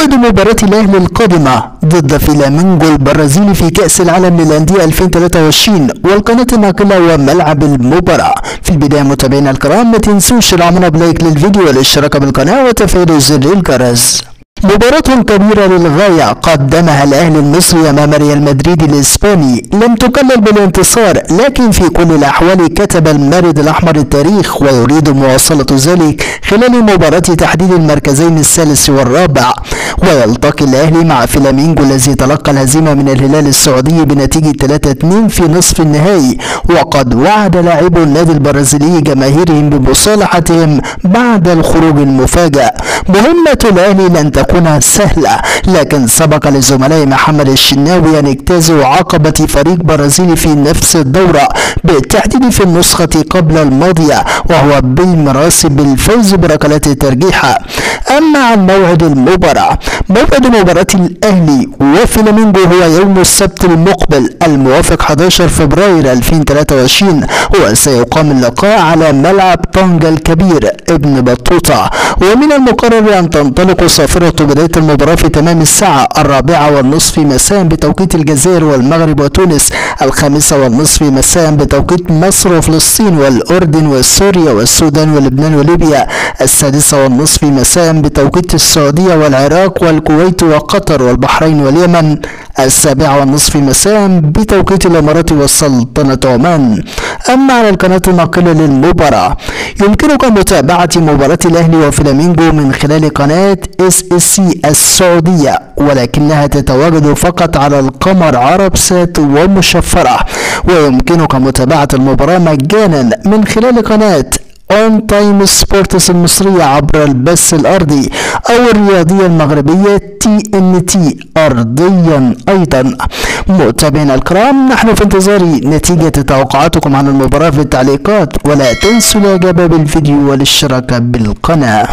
موعد مباراة الأهلي القادمة ضد فلامنجو البرازيلي في كأس العالم للأندية 2023 والقناة الناقلة وملعب المباراة. في البداية متابعينا الكرام، ما تنسوش دعمنا ب like للفيديو والاشتراك بالقناة وتفعيل زر الجرس. مباراة كبيرة للغاية قدمها الأهلي المصري أمام ريال مدريد الإسباني، لم تكلل بالانتصار، لكن في كل الأحوال كتب المارد الأحمر التاريخ ويريد مواصلة ذلك خلال مباراة تحديد المركزين الثالث والرابع. ويلتقي الأهلي مع فلامينجو الذي تلقى الهزيمة من الهلال السعودي بنتيجة 3-2 في نصف النهائي، وقد وعد لاعبو النادي البرازيلي جماهيرهم بمصالحتهم بعد الخروج المفاجئ. مهمة الأهلي لن تكون سهلة، لكن سبق لزملاء محمد الشناوي أن اجتازوا عقبة فريق برازيلي في نفس الدورة بالتحديد في النسخة قبل الماضية، وهو بالمراس بالفوز بركلات الترجيح. أما عن موعد المباراة، موعد مباراة الأهلي وفلامينجو هو يوم السبت المقبل الموافق 11 فبراير 2023، وسيقام اللقاء على ملعب طنجة الكبير ابن بطوطة. ومن المقرر أن تنطلق صافرة بداية المباراة في تمام الساعة 4:30 مساء بتوقيت الجزائر والمغرب وتونس، 5:30 مساء بتوقيت مصر وفلسطين والأردن وسوريا والسودان ولبنان وليبيا، 6:30 مساء بتوقيت السعودية والعراق والكويت وقطر والبحرين واليمن، 7:30 مساء بتوقيت الإمارات والسلطنة عمان. أما على القناة الناقلة للمباراة، يمكنك متابعة مباراة الأهلي وفلامينجو من خلال قناة SSC السعودية، ولكنها تتواجد فقط على القمر عرب سات ومشفرة. ويمكنك متابعة المباراة مجانا من خلال قناة ON Time Sports المصرية عبر البث الأرضي، أو الرياضية المغربية TNT أرضيا أيضا. متابعينا الكرام، نحن في انتظار نتيجة توقعاتكم عن المباراة في التعليقات، ولا تنسوا الإعجاب بالفيديو والاشتراك بالقناة.